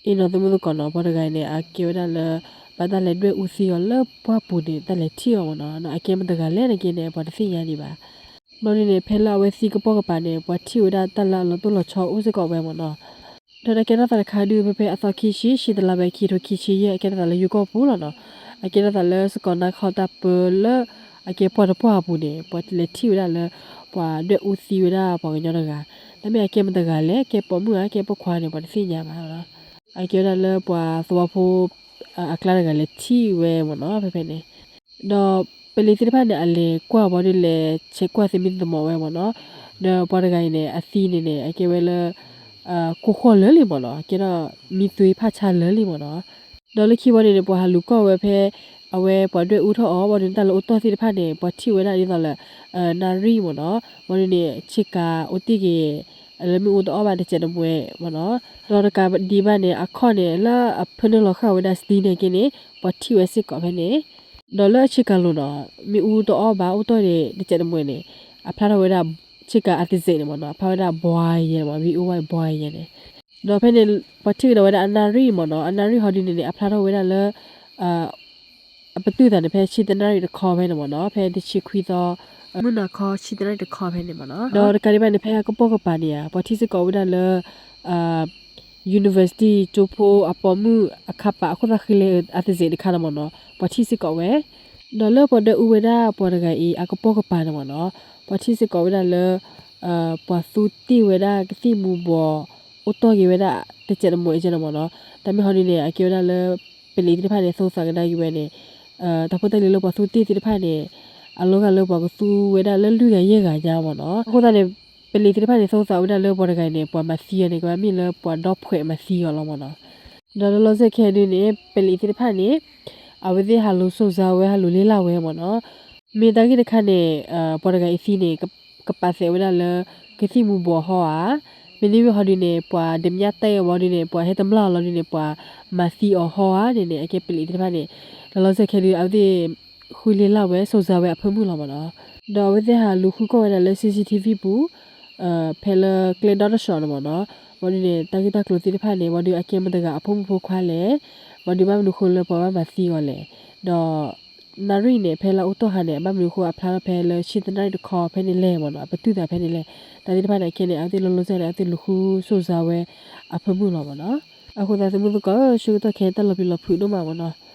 အ့ၣ်နီၤ သမုသကိးနီၤ ပှၤတဂၤအံၤန့ၣ် အကဲဝဲဒၣ်လၢ ဘၣ်တၢ်လဲၤဒွဲၣ်အူသံအီၤလၢပှၢ်ပူၤန့ၣ် တၢ်လဲၤထံၣ်အီၤမ့ၢ်နီၤ, ဒီးအကဲမတၤတဂၤလဲၣ်န့ၣ်က့န့ၣ် ပှၤတသ့ၣ်ညါဒံးဘၣ်. ဘၣ်ဒုန့ၣ် ဖဲလၢအဝဲသံကပိာ်ကပၤန့ၣ် ပှၤထံၣ်ဝဲဒၣ်တၢ်လၢအလီၤတိၢ်လီၤဆီအိၣ်စ့ၢ်ကီးဝဲမ့ၢ်နီၤ. ဒီးတၢ်ကဲထီၣ်သးတခါဒုး ဖဲဖဲအသီခံဆံ ဆံတလါဘဲ ခံထိခံဆံယဲၢ် အကဲထီၣ်သးလၢယိၤကီၢ်ပူၤလီၤနီၤ. အကဲထီၣ်သးလၢစကီးနါခီတၢ်ပၢလၢ အကဲပှၢ်တပှၢ်အပူၤန့ၣ် ပှၤလဲၤထံၣ်ဝဲဒၣ်လၢ ပှၤဒွဲၣ်အူသံဝဲဒၣ်ပှၤကညီတဂၤ, တၢ်မ့ၢ်အကဲမတၤတဂၤလဲၣ်, ကဲပိာ်မုၣ်ဧါ ကဲပိာ်ခွါန့ၣ် ပှၤတသ့ၣ်ညါဘၣ်နီၤ. အကဲဝဲဒၣ်လၢပှၤသဝီဖိ အကျါတဂၤလဲၤထံၣ်ဝဲမ့ၢ်နီၤ ဖဲဖဲန့ၣ်. ဒီးပလံၤသ့ၣ်တဖၣ်န့ၣ် အလဲၤကွၢ်ဝံၤဒီး လဲၤဆဲးကွၢ်သမံသမိးဝဲမ့ၢ်နီၤ. ဒီးပှၤတဂၤအံၤန့ၣ် အသံန့ၣ်န့ၣ် အကဲဝဲလၢ ကိၢ်ဃီၣ်လၢာ်လံမ့ၢ်နီၤ, ကဲထီၣ်မံသွံဖၣ်ဆါလၢာ်လံမ့ၢ်နီၤ. ဒီးလၢခံဝံၤန့ၣ်န့ၣ် ပှၤဟးလူၤကိးဝဲဖဲ အဝဲပှၤဒွဲၣ်အူထီၣ်အီၤ ဘၣ်ဒုးန့ၣ် တၢ်လၢအိၣ်တီၢ်သ့ၣ်တဖၣ်န့ၣ် ပှၤထံၣ်ဝဲဒၣ်ဒ်သိးလၢ နၣ်ရံၣ်မ့ၢ်နီၤ. ဘၣ်ဒုးန့ၣ် ဆ့ကၤအိၣ်တ့ၢ်က့ၤ လၢမ့ၣ်အူတအီၣ်ဘၣ်တစဲးတမှဲးမ့ၢ်နီၤ. ဒီးတကးဒံးဘၣ်န့ၣ် အခီၣ်န့ၣ် လၢအဖၢနုာ်လီၤဃာ်ဝဲဒၣ်စတံန့ၣ်က့န့ၣ် ပှၤထံၣ်ဝဲစ့ၢ်ကီးဖဲန့ၣ်. ဒီးလၢဆ့ကၤလိၤနီၤ မ့ၣ်အူတအီၣ်ဘၣ် အိၣ်တီၢ်န့ၣ် တစဲးတမှဲးန့ၣ် အဖျါထီၣ်ဝဲဒၣ် ဆ့ကၤအသစဲးန့ၣ်မ့ၢ်နီၤ, အဖျါဝဲဒၣ်ဘှါယဲန့ၣ်မ့ၢ် မ့ၣ်အူဝဲဘှါယဲန့ၣ်. ဒီးဖဲန့ၣ် ပှၤထံၣ်ကဒီးဝဲဒၣ်အနၣ်ရံၣ်မ့ၢ်နီၤ, အနၣ်ရံၣ်ဟီဒုန့ၣ်န့ၣ် အဖျါထီၣ်ဝဲဒၣ်လၢ အပတုာ်သးန့ၣ် ဖဲဆံတနၣ်ရံၣ်တခီဖဲန့ၣ်မ့ၢ်နီၤ, ဖဲတဆံခွံသီ မုၢ်နၤခီဆံတနၣ်ရံၣ်တခီဖဲန့ၣ်မ့ၢ်နီၤ. ဒီးတကးဒံးဘၣ်န့ၣ် ဖဲအကပိာ်ကပၤန့ၣ်ဧါ ပှၤထံၣ်စ့ၢ်ကီးဝဲဒၣ်လၢ university ကၠိဖိအပိာ်မုၣ်အခါပာ်အခိၣ်သၣ်ဃံလဲၢ်အသစဲးတခါန့ၣ်မ့ၢ်နီၤ, ပှၤထံၣ်စ့ၢ်ကီးဝဲ. ဒီးလၢပှၤဒွဲၣ်အူဝဲဒၣ်ပှၤတဂၤအံၤ အကပိာ်ကပၤန့ၣ်မ့ၢ်နီၤ, ပှၤထံၣ်စ့ၢ်ကီးဝဲဒၣ်လၢ ပှၤသူတ့ၢ်ဝဲဒၣ်ကသံၣ်မူၤဘှီး အိၣ်တီၢ်က့ၤဝဲဒၣ်တစဲးတမှဲးအကဲန့ၣ်မ့ၢ်နီၤ. တၢ်မ့ၢ်ဟီဒုန့ၣ် အကဲဝဲဒၣ်လၢ ပလံၤသ့ၣ်တဖၣ်န့ၣ် သိသးကဒါက့ၤဝဲန့ၣ် တၢ်ဖိတၢ်လံၤလၢပှၤသူတ့ၢ်သ့ၣ်တဖၣ်န့ၣ် အလီၤဂာ်လၢပှၤကသူဝဲဒၣ်လၢလွံၢ်ဂၤယဲၢ်ဂၤညါမ့ၢ်နီၤ. အဃိသတးန့ၣ် ပလံၤသ့ၣ်တဖၣ်န့ၣ် သိသးဝဲဒၣ်လၢပှၤတဂၤအံၤန့ၣ် ပှၤမၤသံအီၤန့ၣ် ကဘၣ်မ့ၢ်လၢပှၤဒီဖှဲးမၤသံအီၤလီၤမ့ၢ်နီၤ. ဒီးလီၤလီၤဆဲးခဲဒုန့ၣ် ပလံၤသ့ၣ်တဖၣ်န့ၣ် အဝဲသ့ၣ်ဟးလူၤစိၤစါဝဲ ဟးလူၤလ့လၢ်ဝဲမ့ၢ်နီၤ. မ့ၢ်တၢ်ဂ့ၢ်တခါန့ၣ် ပှၤတဂၤအံၤသံန့ၣ် ကပာ်သးဝဲဒၣ်လၢ ကသံၣ်မူၤဘှီးဟီဧါ, မ့တမ့ၢ်ဟီဒုန့ၣ် ပှၤဒမၠၣ်တဲာ်အီၤဝံၤဒုန့ၣ် ပှၤဟဲတမျၢ်အီၤလီၤဒုန့ၣ် ပှၤမၤသံအီၤဟီဧါန့ၣ်န့ၣ် အကဲပလံၤသ့ၣ်တဖၣ်န့ၣ် လီၤလီၤဆဲးခဲဒု အဝဲသ့ၣ် ဃုလ့လၢ်ဝဲ စိၤစါဝဲအဖၢမုၢ်လီၤမ့ၢ်နီၤ. ဒီးအဝဲသ့ၣ်ဟးလူၤဃုကွၢ်ဝဲဒၣ်လၢ CCTV ပူၤ ဖဲလၢကျဲဒီတစီၤန့ၣ်မ့ၢ်နီၤ. ဝံၤဒုန့ၣ် တၢ်ဂ့ၢ်တၢ်ကျိၤသ့ၣ်တဖၣ်န့ၣ် ဝံၤဒုအကဲမတဂၤအဖိမုၣ်ဖိခွါလဲၣ်, ဝံၤဒုဘၣ်မနုၤဃိလၢပှၤဘၣ်မၤသံအီၤလဲၣ်. ဒီး နၣ်ရံၣ်န့ၣ် ဖဲလၢအအိၣ်တီၢ်ဟါန့ၣ် ဘၣ်မနုၤဃိအဖျါထီၣ်ဖဲလၢဆံတနၣ်ရံၣ်တခီဖဲန့ၣ်လဲၣ်မ့ၢ်နီၤ, အပတုာ်သးဖဲန့ၣ်လဲၣ်. တၢ်သ့ၣ်တဖၣ်န့ၣ် အခဲန့ၣ် အဝဲသ့ၣ်လီၤလီၤဆဲးန့ၣ် အဝဲသ့ၣ်လူၤဃုစိၤစါဝဲအဖၢမုၢ်လီၤမ့ၢ်နီၤ. အဃိသတးသမုၢ်သကိး ဆၢကတီၢ်ခဲအံၤတၢ်လီၤပျံၤလီၤဖုးဒိၣ်မးမ့ၢ်နီၤ.